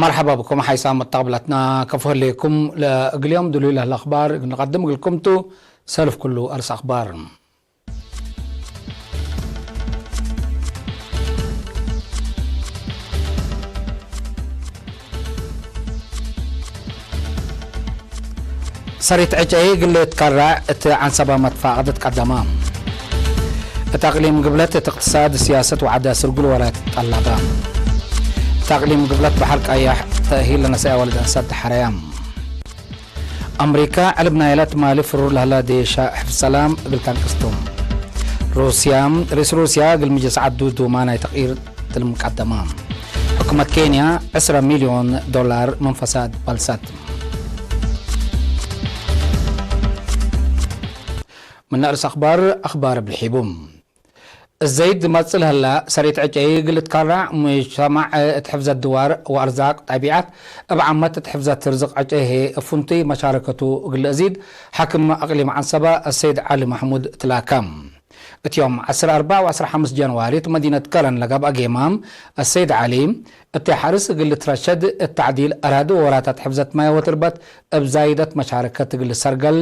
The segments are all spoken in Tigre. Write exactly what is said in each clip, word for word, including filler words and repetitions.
መርሐባ ብኩም ሓይሳም መተቅብለትና፣ ከፎ ህሌኩም። ለእግል ዮም ድሉይ ለህለ አኽባር እግል ንቀድም እግልኩም ቱ። ሰልፍ ኩሉ አርስ አኽባር። ሰሪት ዕጨይ እግል ትከረዕ እት ዐንሰበ መትፋቀድት ቀደመ። እት አቅሊም ግብለት እት እቅትሳድ፣ ስያሰት ወዐዳት ስርጉል ወላይት ጠለበ። እት አቅሊም ግብለት በሐር ቀየሕ ተእሂል ለነሰአ ወልድ እንሰት ሐረየ። አምሪካ ዕልብ ናይለ ትማሊ ፍሩር ለህለ ዴሻ ሕፍዝ ሰላም እግል ተንቅስ ቱ። ሩስያ፣ ርኢስ ሩስያ እግል ምጅልስ ዐዱ ዱማ ናይ ተቅሪር ትልም ቀደመ። ሕኩመት ኬንያ ዕስረ ሚልዮን ዶላር ምን ፈሳድ በልሰት። ምን አርስ አኽባር፣ አኽባር እብ ልሒቡ። እዘይድ መጽእ ለህላ ሰሪት ዕጨይ እግል ልትከራዕ፣ ሙጅተማዕ እት ሕፍዘት ድዋር ወአርዛቅ ጠቢዐት፣ እብ ዓመት እት ሕፍዘት ርዝቅ ዕጨይ ህዬ እብ ፍንቱይ መሻረከቱ እግል ልአዚድ፣ ሓክም አቅሊም ዐንሰበ አሰይድ ዐሊ መሕሙድ ትላከ። እት ዮም ዐስር አርበዕ ወዐስር ሐምስ ጀንዋሪ እት መዲነት ከረን ለገብአ ጌማም፣ አሰይድ ዐሊ፣ እት ሐርስ እግል ልትረሸድ፣ እት ተዕዲል አራዲ ወወራታት ሕፍዘት ማይ ወትርበት እብ ዛይደት መሻረከት እግል ልሰርገል፣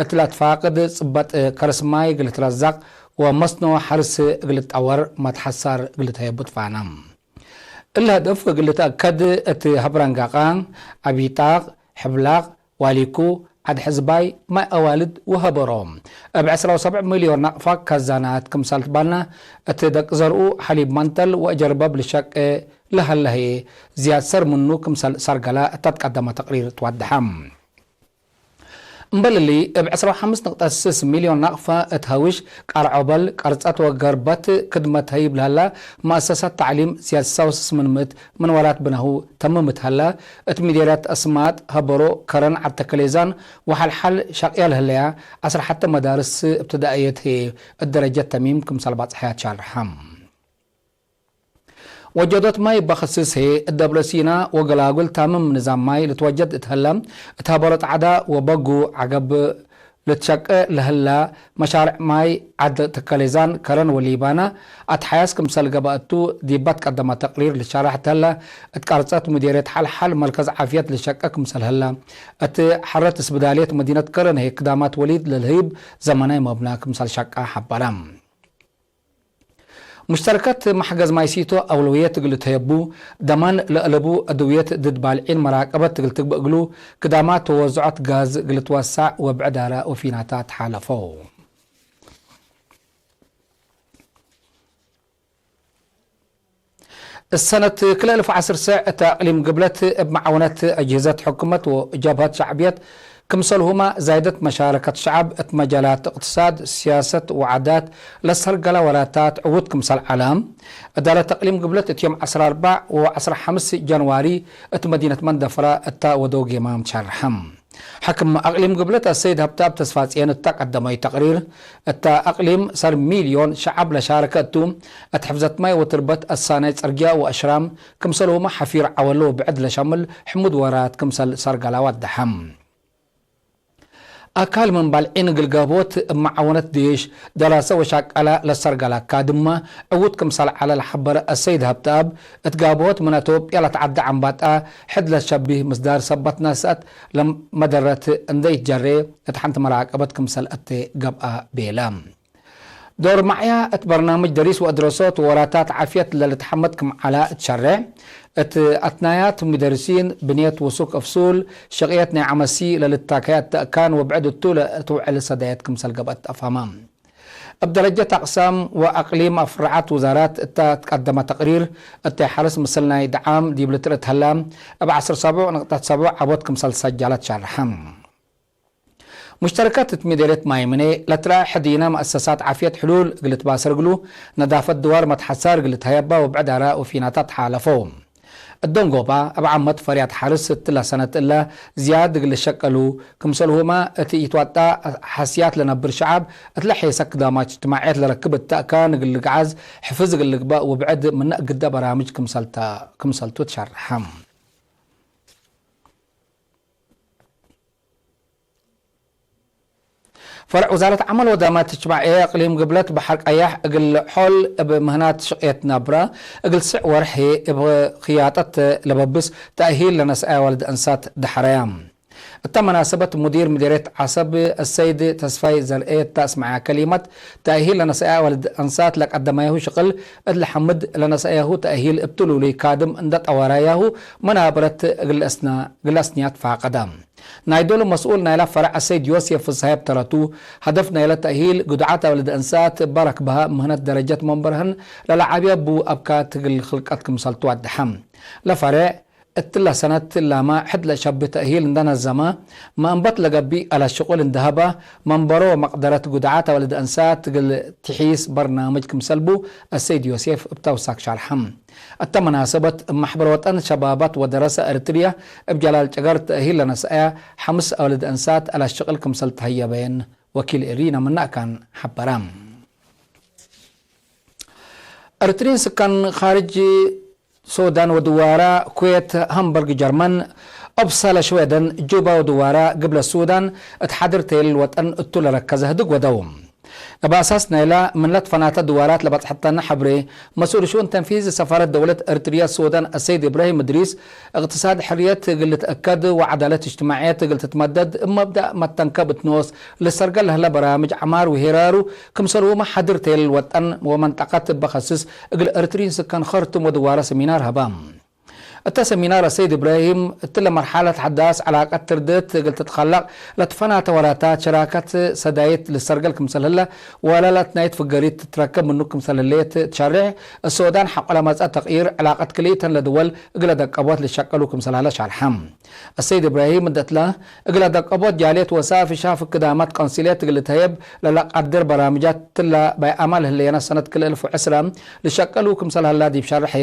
እት ለትፋቅድ ጽበጥ ከርስ ማይ እግል ልትረዘቅ ወመስኖ ሐርስ እግል ልትጠወር መትሐሳር እግል ልትሀየቡ ትፋነ። እሊ ሀደፍ እግል ልትአከድ፣ እት ሀብረንጋቃ፣ ዐቢጣቅ፣ ሕብላቅ፣ ዋሊኩ፣ ዐድ ሕዝባይ፣ ማይ አዋልድ ወሀበሮ እብ ዕስራ ወሰብዕ ሚልዮን ናቅፋ ካዛናት ክምሰል ትባልነ፣ እት ደቅ ዘርኡ ሐሊብ መንተል ወአጀርበብ ልሸቄ ለሀለ ህዬ ዝያድ ሰር ምኑ ክምሰል ሰርገለ እተ ትቀደመ ተቅሪር ትወደሐ። እምበል እሊ፣ እብ ዕስራ ወሐምስ ነቅጠት ስስ ሚልዮን ናቅፋ እት ሀውሽ፣ ቃርዖበል፣ ቀርጸት ወገርበት ክድመት ሀይብ ለሀላ መአሰሳት ተዕሊም ዝያድ ሰው ስስ ምን ምእት ምን ወራት ብናሁ ተምምት ሀላ፣ እት ሚዴርያት አስማጥ፣ ሀበሮ፣ ከረን፣ ዐድ ተከሌዛን ወሐልሐል ሸቅየ ለህለያ ዐስር ሐተ መዳርስ እብትዳእየት ህዬ እት ደረጀት ተሚም ክምሰል ባጽሐያ ትሻርሐ። ወጀዶት ማይ በክስስ ህዬ፣ እት ደብረሲና ወገላጉል ታምም ንዛም ማይ ልትወጀድ እት ሀለ፣ እት ሀበሮ ጣዕዳ ወበጉ ዐገብ ልትሸቄ ለህላ መሻርዕ ማይ ዐድ ተከሌዛን፣ ከረን ወሊባና አትሓያስ ክምሰል ገብአ እቱ፣ ዲባ ትቀደመ ተቅሪር ልትሸረሕ እት ሀለ፣ እት ቀርጸት ሙዴርየት ሐልሐል መርከዝ ዓፍየት ልትሸቄ ክምሰል ሀለ፣ እት ሐረት እስብዳልየት መዲነት ከረን ህዬ ክዳማት ወሊድ ለልህይብ ዘመናይ መብና ክምሰል ሸቃ ሐበረ። ሙሽተረከት መሕገዝ ማይ ሲቶ አውለውየት እግል ልትሀየቡ፣ ደማን ለአለቡ አድውየት ድድ ባልዒን መራቀበት እግል ትግበእ እግሉ፣ ክዳማት ተወዝዖት ጋዝ እግል ልትወሳዕ ወብዕድ አራእ ወፊናታ ተሓለፈው። እሰነት ክልኤ እልፍ ወዐስር ሰዕ እተ አቅሊም ግብለት እብ መዓውነት አጅህዘት ሕኩመት ወጀብሀት ሸዕብየት ክምሰልሁመ ዛይደት መሻረከት ሸዐብ እት መጃላት እቅትሳድ፣ ስያሰት ወዓዳት ለሰርገላ ወላታት ዕዉት ክምሰል ዐለ፣ እዳለት አቅሊም ግብለት እት ዮም ዐስር አርበዕ ወዐስር ሐምስ ጀንዋሪ እት መዲነት መንደፈራ እተ ወደው ጌማም ሸርሐ። ሓክም አቅሊም ግብለት አሰይድ ሀብተአብ ተስፋጽየን እተ ቀደመዩ ተቅሪር፣ እተ አቅሊም ሰር ሚልዮን ሸዐብ ለሻረከ እቱ፣ እት ሕፍዘት ማይ ወትርበት፣ አሳናይ ጽርግያ ወአሽራም፣ ክምሰልሁመ ሐፊር ዐወሎ ብዕድ ለሸምል ሕሙድ ወራት ክምሰል ሰርገላ ወደሐ። አካል ምን ባልዒን እግል ጋብሆት እብ መዓወነት ዴሽ፣ ደራሰ ወሻቀላ ለሰርገላ ካድመ ዕዉት ክምሰል ዐለ ለሐበረ አሰይድ ሀብተአብ፣ እት ጋብሆት ምን አቶብያ ለተዐደ ዐንባጣ ሕድ ለሸቢህ ምስዳር ሰበት ነስአት ለመደረት እንዴ ኢትጀሬ፣ እት ሐንቲ መራቀበት ክምሰል አቴ ገብአ ቤለ። ዶር መዕያ እት በርናምጅ ደሪስ ወአድረሶት ወወራታት ዓፍየት ለልትሐመድ ክም ዐለ እት ሸሬሕ፣ እት አትናያት ሙደርሲን፣ ብንየት ወሱክ እፍሱል፣ ሸቅየት ናይ ዐመሲ ለልታከየ እተ አካን ወብዕድ እቱ ለትውዕል ሰዳየት ክምሰል ገብአት አፋመ። እብ ደረጀት አቅሳም ወአቅሊም አፍረዓት ውዛራት እተ ትቀደመ ተቅሪር፣ እተ ሐርስ ምስል ናይ ደዓም ዲብ ልትርእ ተህላ፣ እብ ዐስር ሰቡዕ ነቅጠት ሰቡዕ ዐቦት ክምሰል ሰጃለት ሸርሐ። ሙሽተረከት እት ሚደርየት ማይ ምኔ ለትረአ ሕዲነ መአሰሳት ዓፍየት ሕሉል እግል ትባሰር እግሉ፣ ነዳፈት ድዋር መትሐሳር እግል ተሀየባ ወብዕድ አራእ ወፊናታት ተሓለፈው። እዶንጎባ እብ ዓመት ፈርያት ሐርስ እትለ ሰነት እለ ዝያድ እግል ልሸቀሉ፣ ክምሰልሁመ እት ኢትዋጣ ሐስያት ለነብር ሸዐብ እትለ ሔሰ ክዳማት እጅትማዕየት ለረክብ እተ አካን እግል ልግዓዝ ሕፍዝ እግል ልግበእ ወብዕድ ምነ እግደ በራምጅ ክምሰልቱ ትሸርሐ። ፈርዕ ውዛረት ዐመል ወዳማት እጅትማዕየ እቅሊም ግብለት በሐር ቀያሕ እግል ሖል እብ ምህናት ሽቅየት ናብራ እግል ስዕ ወርሕ እብ ክያጠት ለበብስ ተእሂል ለነስአያ ወልድ እንሳት ደሐረያ። እተ መናሰበት ሙዲር ምዴርየት ዐሰብ አሰይድ ተስፋይ ዘርኤ እተ አስመዐያ ከሊመት፣ ተእሂል ለነስአያ ወልድ እንሳት ለቀደመያሁ ሽቅል እት ለሐምድ፣ ለነስአያሁ ተእሂል እብ ትሉሉይ ካድም እንደ ጠወራያሁ መናብረት እግል አስንያት ፋቀደ። ናይ ዶሉ መስኡል ናይላ ፈረዕ አሰይድ ዮሴፍ ፍስሐ እብ ተረቱ፣ ሀደፍ ናይለ ተእሂል ግዱዓት አውልድ እንሳት እበ ረክበሀ ምህነት ደረጀት መንበርህን ለለዓብየ ቡ አብካት እግል ክልቀት ክምሰልቱ ወደሐ። ለፈሬዕ እትለ ሰነት ላመ ሕድ ለሸብህ ተእሂል እንደ ነዘመ፣ መእንበት ለገብእ አለት ሽቁል እንደ ሀበ፣ መንበሮ ወመቅደረት ግዱዓት አውልድ እንሳት እግል ትሒስ በርናምጅ ክምሰል ቡ አሰይድ ዮሴፍ እብ ተውሳክ ሸርሐ። እተ መናሰበት፣ እብ መሕበር ወጠን ሸባባት ወደረሰ ኤረትርየ እብ ጀላል ጨገር ተእሂል ለነስአያ ሐምስ አውልድ እንሳት አላሽቅል ክምሰል ተሀየበየን ወኪል ኤሪና ምነ አካን ሐበረ። ኤረትርይን ስካን ካርጅ ሶዳን ወድዋራ፣ ኩዌት፣ ሃምበርግ ጀርመን፣ ኦፕሳላ ሽዌደን፣ ጁባ ወድዋራ፣ ግብለ ሱዳን፣ እት ሓድር ቴል ወጠን እቱ ለረከዘ ህድግ ወደው። እብ አሳስ ናይላ ምን ለትፈናተ ድዋራት ለበጽሐተነ ሐብሬ፣ መስኡል ሽኡን ተንፊዝ ሰፋረት ደውለት ኤረትርየ ሱዳን አሰይድ እብራሂም እድሪስ፣ እቅትሳድ ሕርየት እግል ልትአከድ ወዐዳለት እጅትማዕየት እግል ትትመደድ እብ መብዳእ መተንከብ እት ኖስ ልሰርገል ለህለ በራምጅ ዐማር ወሄራሩ ክምሰልሁመ ሐድር ቴል ወጠን ወመንጠቀት እበ ከስስ እግል ኤረትርይን ስካን ከርቱም ወድዋረ ሰሚናር ሀበ። እተ ሰሚናር አሰይድ እብራሂም እትለ መርሐለት ሐዳስ ዐላቀት ትርድት እግል ትትከለቅ ለትፈናተ ወላታት ሸራከት ሰዳይት ልሰርገል ክምሰል ህለ ወለ ለአትናይት ፍገሪት ትትረከብ ምኑ ክምሰል ህሌት ትሸሬሕ፣ እሶዳን ሐቆ ለመጽአ ተቅይር ዐላቀት ክልኢተን ለድወል እግለ ደቀቦት ልሸቀሉ ክምሰል ሀለ ሸርሐ። አሰይድ እብራሂም እት እትለ እግለ ደቀቦት ጃልየት ወሳፊ ሻፍ ክዳማት ቆንስልየት እግል ልትሀየብ ለለቀድር በራምጃት እትለ ባይ አማል ህሌነ ሰነት ክልኤ አልፍ ወዕስረ ልሸቀሉ ክምሰል ሀላ ዲብ ሸርሐ፣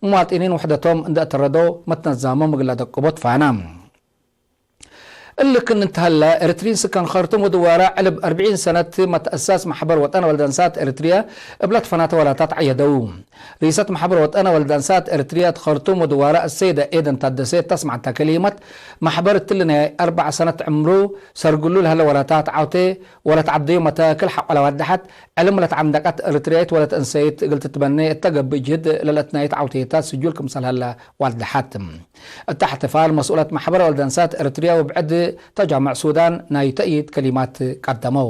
ሙዋጥኒን ውሕደቶም እንደ አተረደው መትነዛሞም እግለ ደቀቦት ፋና። እሊ ክእነ እንተ ሀለ፣ ኤረትርይን ስካን ከርቱም ወድዋረ ዕልብ አርብዒን ሰነት መትአሳስ መሕበር ወጠን ወልደንሳት ኤረትርየ እብለ ትፈናተ ወላታት ዐየደው። ርኢሰት መሕበር ወጠን ወልደንሳት ኤረትርየ እት ከርቱም ወድዋረ አሰይደ ኤደን ታደሴ እተ አስመዐተ ከሊመት፣ መሕበር እትሊ ናይ አርበዕ ሰነት ዕምሩ ሰርግሉ ለሀለ ወላታት ዐውቴ ወለትዐደዩ መታክል ሐቆ ለዋደሐት፣ ዕልም ለተዐንደቀት ኤረትርያይት ወለት እንሰይት እግል ትትበኔ እተ ገብእ ጅህድ ለለአትናይት ዐውቴታት ስጁል ክምሰል ሀለ ዋደሐት። እተ እሕትፋል መስኡለት መሕበር ወልደንሳት ኤረትርየ ወብዕድ ተጃምዕ ሱዳን ናይ ተእይድ ከሊማት ቀደመው።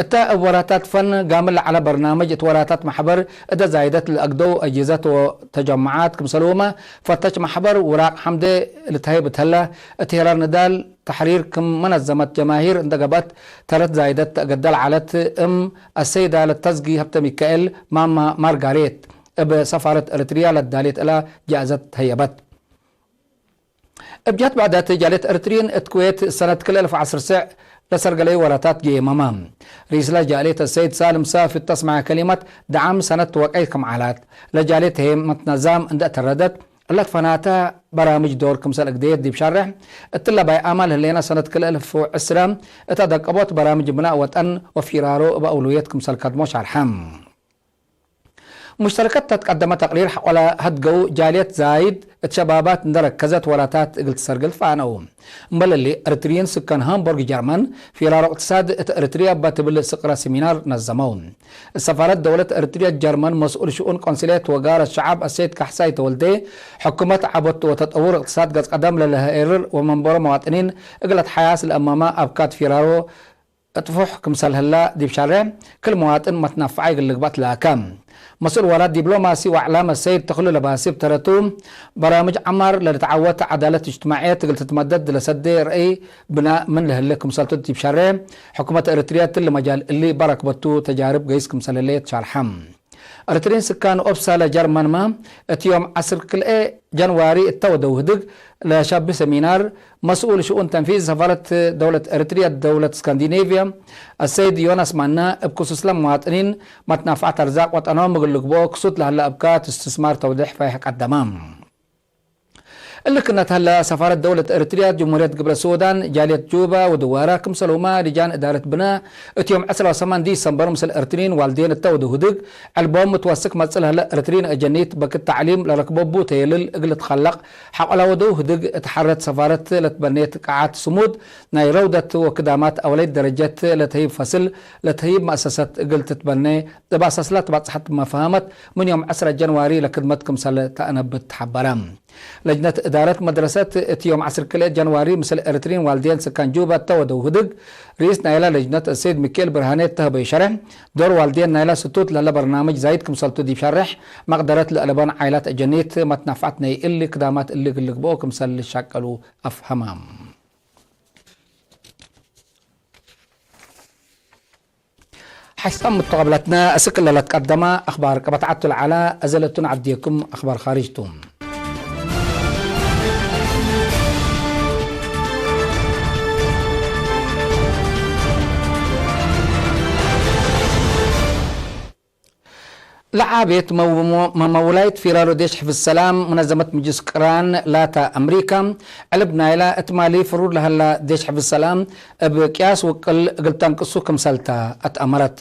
እተ እብ ወላታት ፈን ጋምል ለዐለ በርናምጅ እት ወላታት መሕበር እደ ዛይደት ለአግደው አጅህዘት ወተጀመዓት ክምሰልሁመ ፈተሽ መሕበር ውራቅ ሐምዴ ልትሀይብ እት ሀለ፣ እት ሄራር ንዳል ተሕሪር ክም መነዘመት ጀማሂር እንደ ገብአት ተረት ዛይደት ተአገደ ለዐለት እም አሰይዳ ለተዝጊ ሀብተ ሚካኤል ማማ ማርጋሬት እብ ሰፋረት ኤረትርያ ለዳሌት እላ ጃእዘት ተሀየበት። እብ ጀህት ብዕደት፣ ጃልየት ኤረትርይን እት ኩዌት ሰነት ክልኤ አልፍ ወዐስር ስዕ ለሰርገለዩ ወላታት ገየመመ። ርኢስለ ጃልየት አሰይድ ሳልም ሳፊ እተ አስመዐ ከሊመት፣ ደዓም ሰነት ወቀይ ክም ዐላት፣ ለጃልየት ህዬ መትነዛም እንደ አተረደት፣ እለ ትፈናተ በራምጅ ዶር ክምሰል እግደየት ዲብ ሸርሕ፣ እትለ ባይ አማል ህሌነ ሰነት ክልኤ አልፍ ወዕስረ እተ ደቀቦት በራምጅ ብናእ ወጠን ወፊራሮ እብ አውለውየት ክምሰል ከድሞ ሸርሐ። ሙሽተረከት ተትቀደመ ተቅሪር ሐቆለ ሀድገው ጃልየት ዛይድ እት ሸባባት እንደ ረከዘት ወላታት እግል ትሰርግል ፋነው። እምበል እሊ፣ ኤረትርይን ስከን ሃምቦርግ ጀርመን፣ ፊራሮ እቅትሳድ እት ኤረትርያ እበ ትብል ስቅረ ሲሚናር ነዘመው። እት ሰፋረት ደውለት ኤረትርያ ጀርመን መስኡል ሽኡን ቆንስልየት ወጋረት ሸዐብ አሰይድ ካሕሳይ ተወልዴ፣ ሕኩመት ዐቦት ወተጠውር እቅትሳድ ገጽ ቀደም ለለሀኤርር ወመንበሮ መዋጥኒን እግል አትሓያስ ለአመመ አብካት ፊራሮ እጥፉሕ ክምሰል ህለ ዲብ ሸሬ፣ ክል መዋጥን መትነፈዐ እግል ልግበእ ትላከ። መስኡል ወራት ዲብሎማሲ ወእዕላም አሰይድ ተክሉ ለባሲ እብ ተረቱ፣ በራምጅ ዐማር ለልትዐወት ዐዳለት እጅትማዕየት እግል ትትመደድ ለሰዴ ረአይ ብናእ ምን ለህሌ ክምሰልቱ ዲብ ሸሬ፣ ሕኩመት ኤረትርያ እትሊ መጃል እሊ በረክበቱ ተጃርብ ገይስ ክምሰል ህሌት ሸርሐ። ኤረትርይን ስካን ኦፕሳላ ጀርመንመ፣ እት ዮም ዐስር ክልኤ ጀንዋሪ እተ ወደው ህድግ ለሸብህ ሰሚናር፣ መስኡል ሽኡን ተንፊዝ ሰፋረት ደውለት ኤረትርያ ደውለት እስካንዲኔቭያ፣ አሰይድ ዮናስ ማና፣ እብ ክሱስለ መዋጥኒን መትናፍዐት አርዛቅ ወጠኖም እግል ልግብኦ ክሱት ለሀለ አብካት እስትስማር ተውዴሕ ፋይሕ ቀደመ። እሊ ክእነት ሀለ፣ ሰፋረት ደውለት ኤረትርያ፣ ጅምሁርየት ግብረ ሱዳን፣ ጃልየት ጁባ ወድዋራ፣ ክምሰልሁመ ልጃን እዳረት ብነ፣ እት ዮም ዕስራ ወሰማን ዲሰምበር ምስል ኤረትርይን ዋልድየን እተ ወደው ህድግ፣ ዕልቦም ምትወስክ መጽእ ለሀለ ኤረትርይን አጀኒት በክት ተዕሊም ለረክበቡ ተየልል እግል ልትከለቅ፣ ሐቆላ ወደው ህድግ እት ሐረት ሰፋረት ለትበኔት ቀዓት ስሙድ፣ ናይ ረውደት ወክዳማት አወለይት ደረጀት ለተህይብ ፈስል ለተህይብ መአሰሰት እግል ትትበኔ፣ እብ አሳስላ ትባጽሐት መፍሀመት፣ ምን ዮም ዕስራ ጀንዋሪ ለክድመት ክምሰል ተአነብት ተሐበረ። ለጅነት እዳረት መድረሰት እት ዮም ዐስር ክልኤ ጀንዋሪ ምስል ኤረትርይን ዋልድየን ስካን ጁባ እተ ወደው ህድግ፣ ርኢስ ናይላ ለጅነት አሰይድ ሚካኤል ብርሃኔ እተ ህበዩ ሸሬሕ፣ ዶር ዋልድየን ናይላ ስቱት ለህለ በርናምጅ ዛይድ ክምሰልቱ ዲብ ሸሬሕ፣ መቅደረት ለአለበን ዓይላት አጀኒት መትናፍዐት ናይ እሊ ክዳማት እሊ እግል ልግብኦ ክምሰል ልሻቀሉ አፍሀመ። ሐሳብ ምትቀብለትነ፣ እስክ ለለትቀደመ አክባር ቀበትዓቱ ለዐለ፣ እዘ ለቱ ነዐድየኩም አክባር ካርጅ ቱ። ለዓቤት መው-፣ መመውላይት ፊራሮ ዴሽ ሕፍዝ ሰላም፣ ሙነዘመት ምጅልስ ቅራን ላታ አምሪካ፣ ዕልብ ናይላ እት ማሊ ፍሩር ለሀላ ዴሽ ሕፍዝ ሰላም፣ እብ ቅያስ ውቅል እግል ተንቅሱ ክምሰልታ አትአመረት።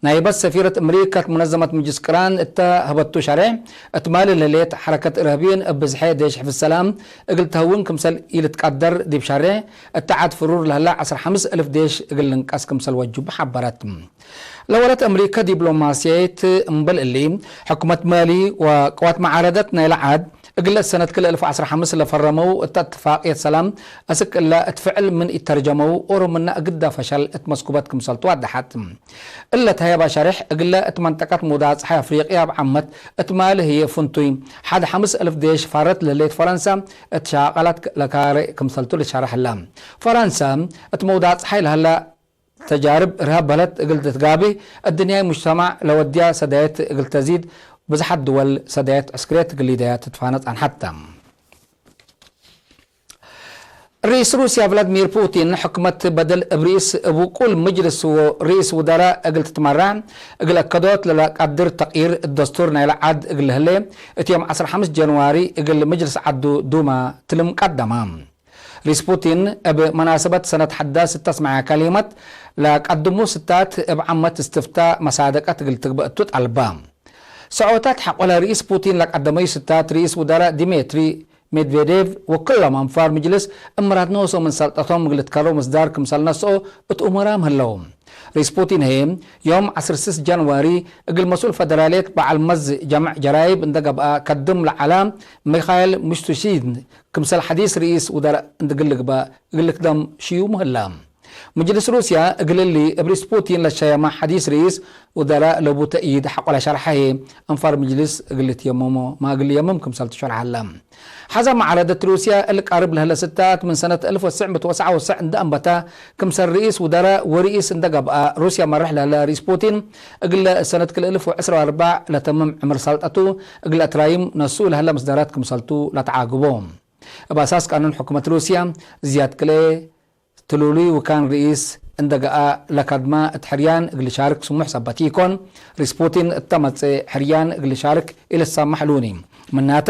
ናይበት ሰፊረት አምሪካ እት ሙነዘመት ምጅልስ ቅራን እተ ሀበቱ ሸሬሕ፣ እት ማሊ ለህሌት ሐረከት እርሃብይን እብ ብዝሐ ዴሽ ሕፍዝ ሰላም እግል ተሀውን ክምሰል ኢልትቀደር ዲብ ሸሬሕ፣ እተ ዐድ ፍሩር ለህላ ዐስር ሐምስ እልፍ ዴሽ እግል ልንቀስ ክምሰል ወጅቡ ሐበረት። ለወለት አምሪከ ዲፕሎማስየት እምበል እሊ፣ ሕኩመት ማሊ ወቅዋት መዓረደት ናይለ ዐድ፣ እግለ ሰነት ክልኤ እልፍ ወዐስር ወሐምስ ለፈረመው እተ እትፋቅየት ሰላም፣ አስክ እለ እት ፍዕል ምን ኢተርጀመው፣ ኦሮ ምነ እግዳ ፈሸል እት መስኩበት ክምሰልቱ ወደሐት። እለ ተህየባ ሸሬሕ፣ እግለ እት መንጠቀት ሙዳጽሐ አፍሪቅያ እብ ዓመት፣ እት ማሊ ህዬ ፍንቱይ፣ ሐድ ሐምስ እልፍ ዴሽ ፋረት ለህሌት ፈረንሳ፣ እት ሻቀላት ለካሬ ክምሰልቱ ልሸረሕ ህለ። ፈረንሳ፣ እት መውዳጽሐይ ለህለ፣ ተጃርብ እርሃብ በህለት እግል ትትጋቢ፣ እድንያይ ሙጅተማዕ ለወድያ ሰዳየት እግል ተዚድ፣ ብዝሓት ድወል ሰዳየት ዕስክርየት እግል ሊደያ ትትፋነ ጸንሐት ተ። ርኢስ ሩስያ ቭላድሚር ፑቲን፣ ሕክመት በደል እብ ርኢስ እብ ውቁል ምጅልስ ወርኢስ ውደራእ እግል ትትመራዕ እግል አከዶት ለለቀድር ተቅይር እት ደስቱር ናይለ ዐድ እግል ለህሌ፣ እት ዮም ዐስር ሐምስ ጀንዋሪ እግል ምጅልስ ዐዱ ዱማ ትልም ቀደመ። ርኢስ ፑቲን እብ መናሰበት ሰነት ሐዳስ እተ አስመዐ ከሊመት፣ ለቀድሙ ስታት እብ ዓመት እስትፍታ መሳደቀት እግል ትግበእ እቱ ጠልበ። ሰዖታት ሐቆለ ርኢስ ፑቲን ለቀደመዩ ስታት ርኢስ ውደራእ ዲሜትሪ ሜድቬዴቭ ወክሎም አንፋር ምጅልስ እምራት ኖሶ ምን ሰልጠቶም እግል ልትከረው ምስዳር ክምሰል ነስኦ እት ኡመራም ህለው። ርኢስ ፑቲን ህዬ፣ ዮም ዐስር ስስ ጃንዋሪ፣ እግል መስኡል ፈደራልየት በዐል መዝ ጀምዕ ጀራይብ እንደ ገብአ፣ ከድም ለዐላ ሚካይል ሚሽቱሺን ክምሰል ሐዲስ ርኢስ ውደራእ እንደ እግል ልግበእ እግል ልክደም ሽዩሙ ህለ። ምጅልስ ሩስያ፣ እግል እሊ እብ ርኢስ ፑቲን ለሸየመ ሐዲስ ርኢስ ውደራእ ለቡ ተእይድ ሐቆ ለሸርሐ ህዬ፣ አንፋር ምጅልስ እግል ልትየመሞ፣ ማ እግል ልየምም ክምሰል ትሸርሐ ህለ። ሐሳብ መዓረደት ሩስያ፣ እሊ ቃርብ ለህለ ስታት ምን ሰነት እልፍ ወትሰዕ ምእት ወትስዐ ወትስዐን እንደ አንበተ፣ ክምሰል ርኢስ ውደራእ ወርኢስ እንደ ገብአ፣ ሩስያ መርሕ ለህለ ርኢስ ፑቲን፣ እግለ ሰነት ክልኤ እልፍ ወዕስር ወአርበዕ ለተምም ዕምር ሰልጠቱ፣ እግለ እትራይም ነስኡ ለህለ ምስዳራት ክምሰልቱ ለተዓግቦ። እብ አሳስ ቃኑን ሕኩመት ሩስያ፣ ዝያድ ክልኤ ትሉሉይ ውካን ርኢስ እንደ ገአ ለከድመ እት ሕርያን እግል ሻርክ ስሙሕ ሰበት ኢኮን፣ ርኢስ ፑቲን እተ መጽእ ሕርያን እግል ሻርክ ኢልትሰመሕ እሉኒ። ምናተ፣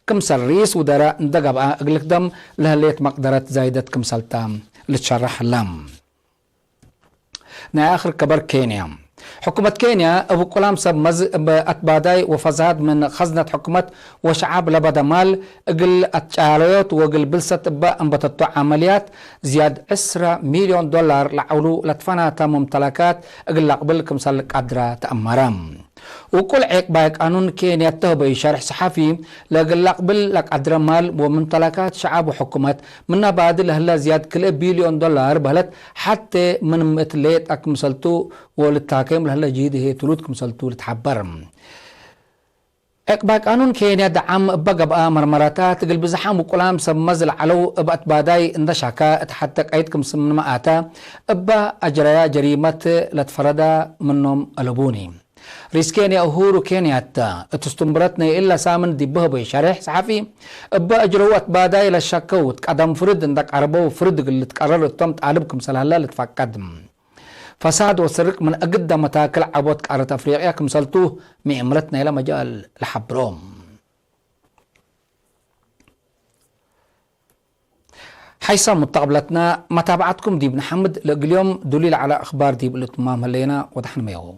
ክምሰል ርኢስ ውደራእ እንደ ገብአ እግል ልክደም ለህሌት መቅደረት ዛይደት ክምሰልተ ልትሸረሕ ህለ። ናይ አክር ከበር ኬንያ። ሕኩመት ኬንያ እብ ቁላም ሰብ መዝ እብ አትባዳይ ወፈሳድ ምን ከዝነት ሕኩመት ወሸዓብ ለበደ ማል እግል አትጫለዮት ወእግል ብልሰት እበ አንበተቶ ዐመልያት ዝያድ ዕስራ ሚልዮን ዶላር ለዐውሉ ለትፈናተ ሙምተለካት እግል ለአቅብል ክምሰል ቀድረ ተአመረ። ውቁል ዔቅባይ ቃኑን ኬንያ ተህበዩ ሸርሕ ሰሐፊ፣ ለእግል ለአቅብል ለቀድረ ማል ወሙምተለካት ሸዓብ ወሕኩመት ምነ ባዲ ለህለ ዝያድ ክልኤ ቢልዮን ዶላር በህለት ሐቴ ምን ምእት ሌጠ ክምሰልቱ ወልታኬም ለህለ ጅህድ ህዬ ትሉት ክምሰልቱ ልትሐበር። ዕቅባይ ቃኑን ኬንያ ደዓም እበ ገብአ መርመራታት፣ እግል ብዝሓም ውቁላም ሰብ መዝ ለዐለው እብ አትባዳይ እንደ ሻካ እት ሐቴ ቀይድ ክምሰል ምንመ አተ፣ እበ አጅረያ ጀሪመት ለትፈረዳ ምኖም አለቡኒ። ርኢስ ኬንያ ኡሁሩ ኬንያታ፣ እት እስትንብረት ናይ እለ ሳምን ዲብ ህበዩ ሸሬሕ ሰሐፊ፣ እበ አጅረው አትባዳይ ለሸከው እት ቀደም ፍርድ እንደ ቀርበው ፍርድ እግል ልትቀረር እቶም ጣልብ ክምሰል ሀለ ልትፈቀድ። ፈሳድ ወስርቅ ምን አግደ መታክል ዐቦት ቃረት አፍሪቅያ ክምሰልቱ ምእምረት ናይለ መጃል ለሐብሮ። ሓይሳም ሙተቅብለትና፣ መታብዐትኩም ዲብ ነሐምድ። ለእግል ዮም ዱሊ ለዐለ አክባር ዲብ ልእትማም ህሌና፣ ወደሐንመ ዮም።